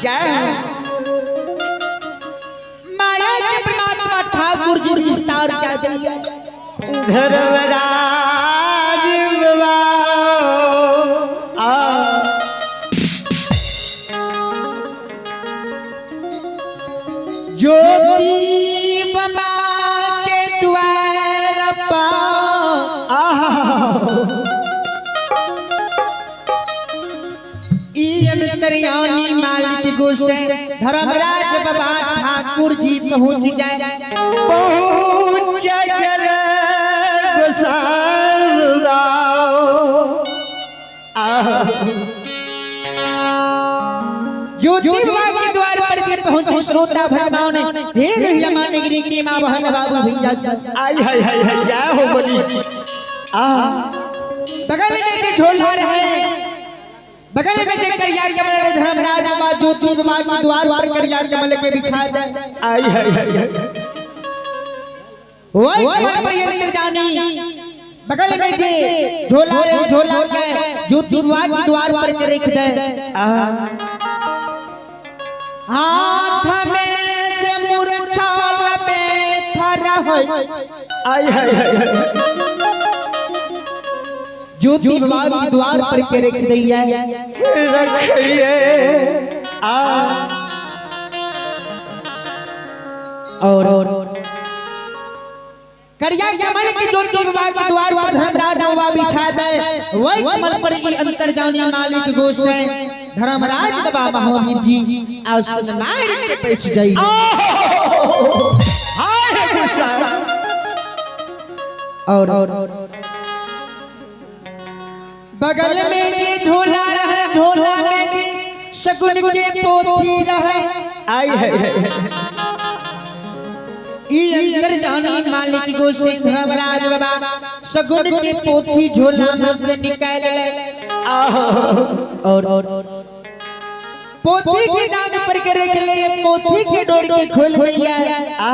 जय हो। माया के परमात्मा ठाकुर जी विस्तार क्या दिया। धर्मराज बाबा आ ज्योति बाबा के द्वार पर आहा ई अंतर्यामी मालिक गोसाई धर्मराज बाबा ठाकुर जी पहुंच जाए। पहुँच गए गोसाई आहा ज्योति बाबा के द्वार पर के पहुंचे श्रोता भगवान हे रहिया मानगिरी की मां बहन बाबू भैया सब। आई हाय हाय हाय जय हो बनी। आहा बगल में के झोला रहे, बगल में के करिया कमल धर्मराज बाबा ज्योति बाबा के द्वार पर करिया कमल के बिछा दे। आई हाय हाय हाय वही कमल पर ये अंदर जानी बगल में जे झोला रे झोला के ज्योति बाबा के द्वार पर के रख दे। आहा हाथ में जे मुरछाल में है आई हाय हाय हाय ज्योति बाबा के द्वार पर के रख दैया। रखिए आ और करिया कमल की ज्योति बाबा के द्वार पर धर्मराज बाबा बिछा दे। वही कमल पर की अंतर जानी मालिक गोसाई धर्मराज बाबा महावीर जी आसन मार के बैठ जाई। हाय गोसाई। और बगल में जे झोला रहे, झोला में जे शकुन के पोथी रहे। आई हाय हाय ई अंदर जानी मालिक गोसाई धर्मराज बाबा शकुन के पोथी झोला में से निकाल ले। आहा और पोथी के दाग पर के रख ले, पोथी के डोर के खोल गई है। आ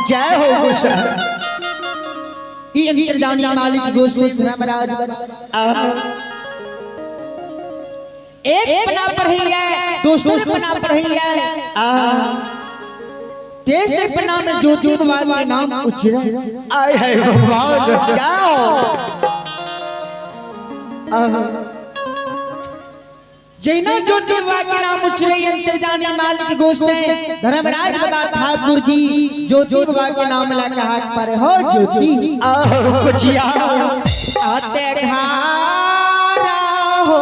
जय हो गोसाई। ई अंदर जानी मालिक गोसाई धर्मराज बाबा आहा एक पन्ना पढ़ी है, दूसरे पन्ना पढ़ी है, आहा तीसरे पन्ना में ज्योति बाबा के नाम उचरे। आई हाय भगवान जाओ। आहा जैना ज्योति बाबा के नाम उचरे अंतर जाने मालिक गोसाई धर्मराज बाबा ठाकुर जी ज्योति बाबा के नाम ला के हाथ पर हो ज्योति आहा बचिया आते घारा हो।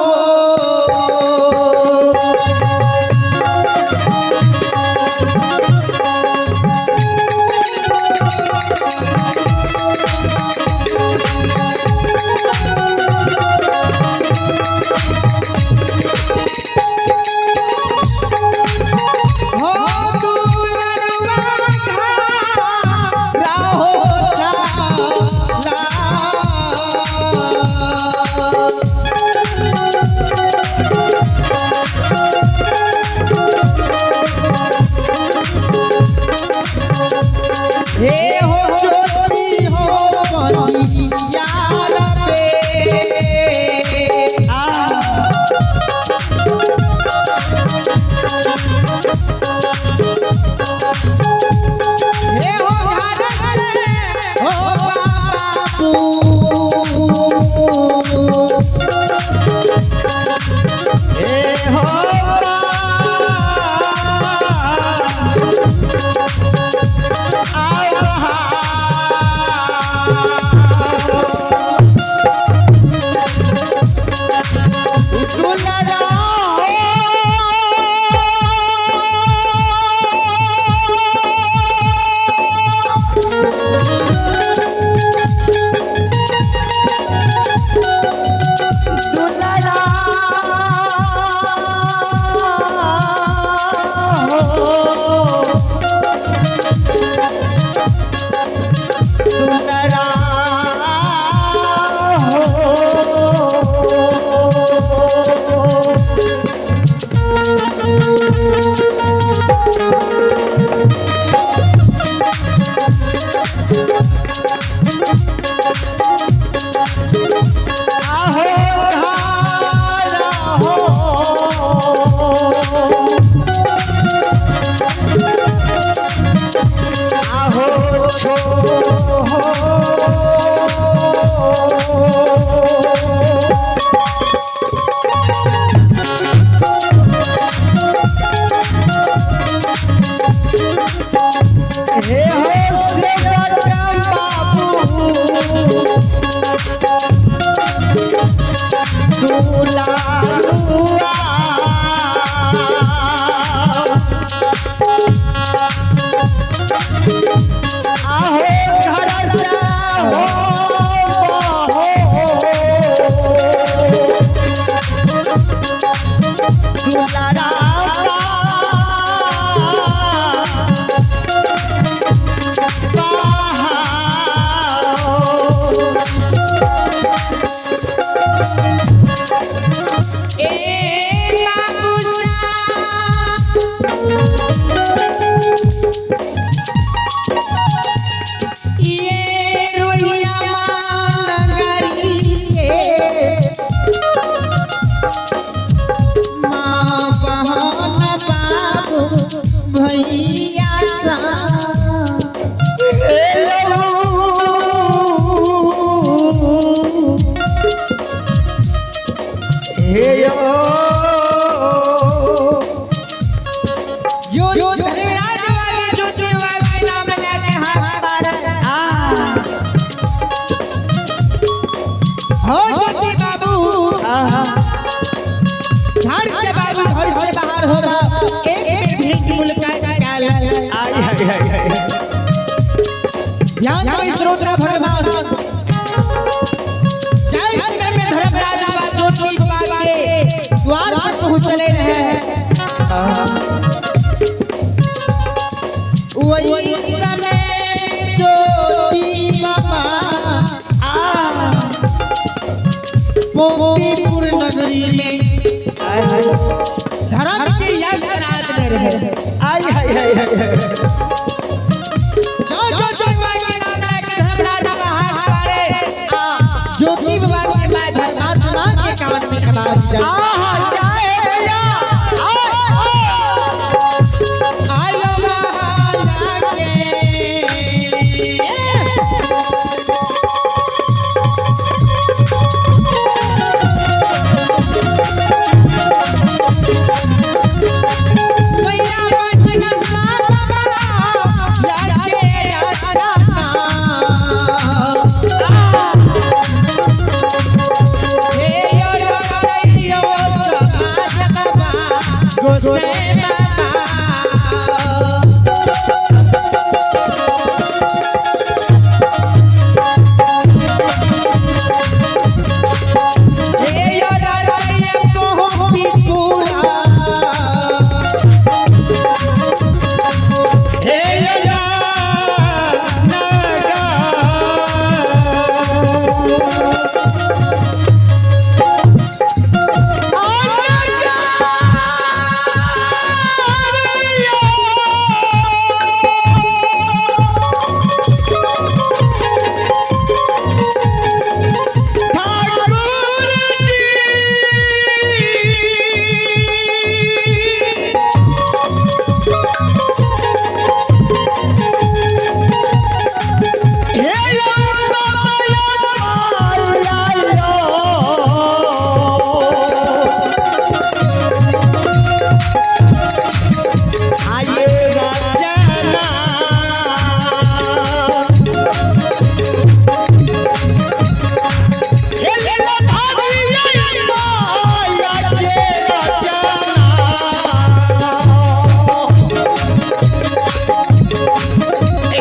हो दुलरवा घारा हो छाला। हाय हाय हाय। ध्यान दो श्रोता भगवान, जय समय में धर्मराज बाबा ज्योति बाबा के द्वार पर पहुंचले रहे। वही समय ज्योति बाबा पोपीपुर नगरी में धर्म के यात्रा में रहे। आय हाय हाय हाय हाय। जो जो जो बाबा के नाम लेके धर्मराज बाबा हाथ मारे, ज्योति बाबा के बाद धर्मात्मा के कान में आवाज जाए। आहा जाए भैया। आयो महाया के मैया वचन साबा या के राजा। हे यो रयो समाज बाबा गोसे बाबा। हे यो रयो मोह पूरा। हे या नगा। ठाकुर जी। हे आइए रचना। हे ललधारी माया के रचना।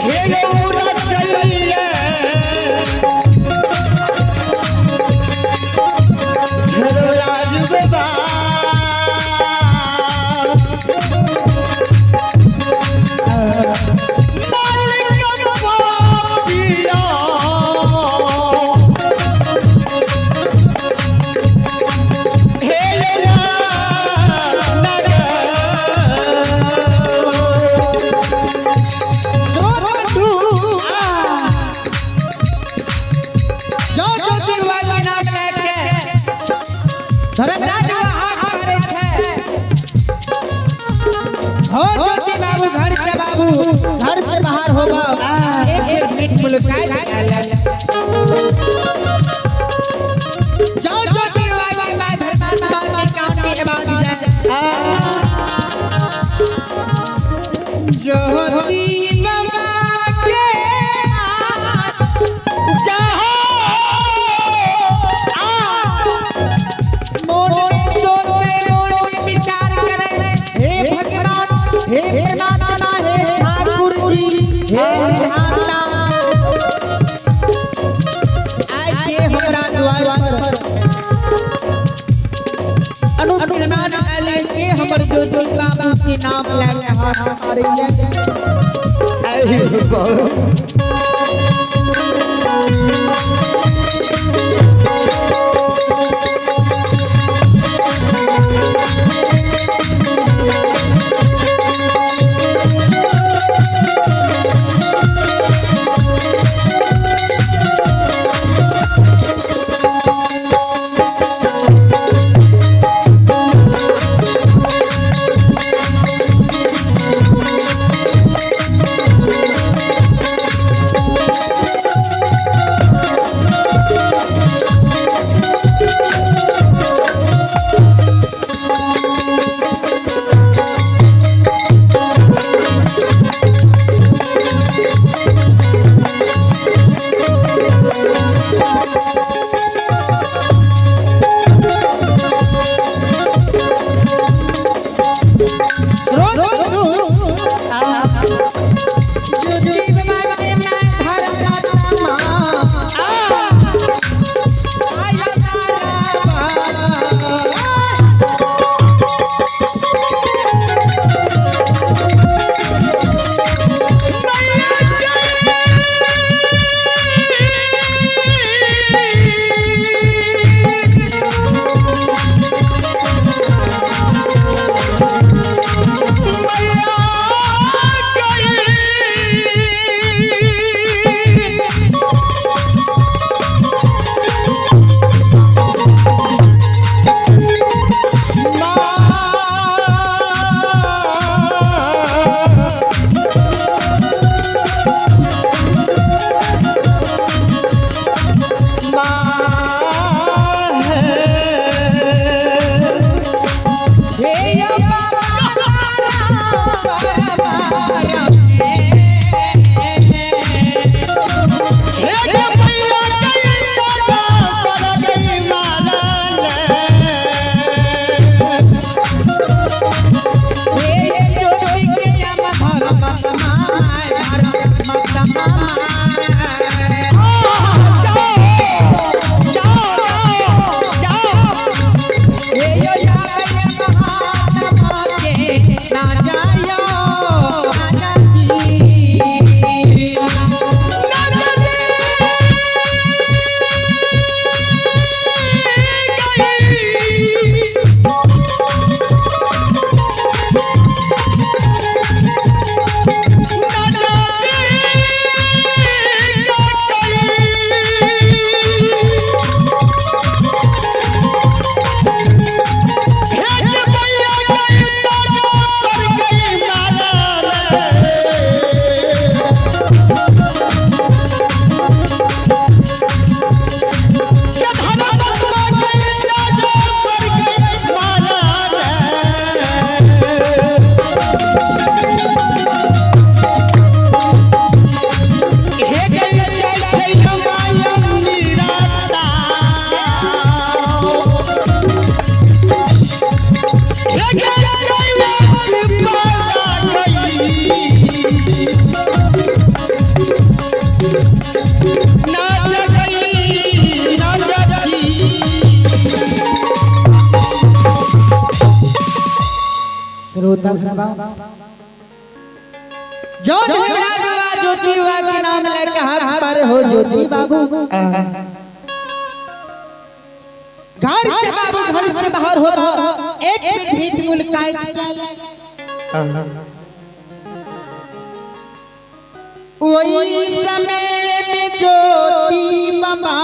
हे यमुना चलिए धर्मराज बाबा। मालिक पापिया। हे नगर। श्रोत बंधु, जो ज्योति बाबा के नाम लेके धर्मराज बाबा हाथ मारे छे। हो ज्योति बाबू घर से बाबू घर से बाहर होगा, एक एक मिनट मुलाकात अलग। जो ज्योति बाबा के बाद धर्मात्मा के कान में आवाज जाए। ज्योति बाबा के मोन में सोचे मोन में विचार करे, हे भगवान हे परमात्मा हे ठाकुर जी हे विधाता, आज के हमरा द्वार पर अनुप्रमाण आले के हमर ज्योति बाबा के नाम लेके हाथ मारे। श्रोता बाबा जो धर्मराज बाबा ज्योति बाबा के नाम लेके हाथ पर हो ज्योति बाबू घर से बाबू घर से बाहर हो एक मिनट भेंट मुलाकात वही समय में ज्योति बाबा।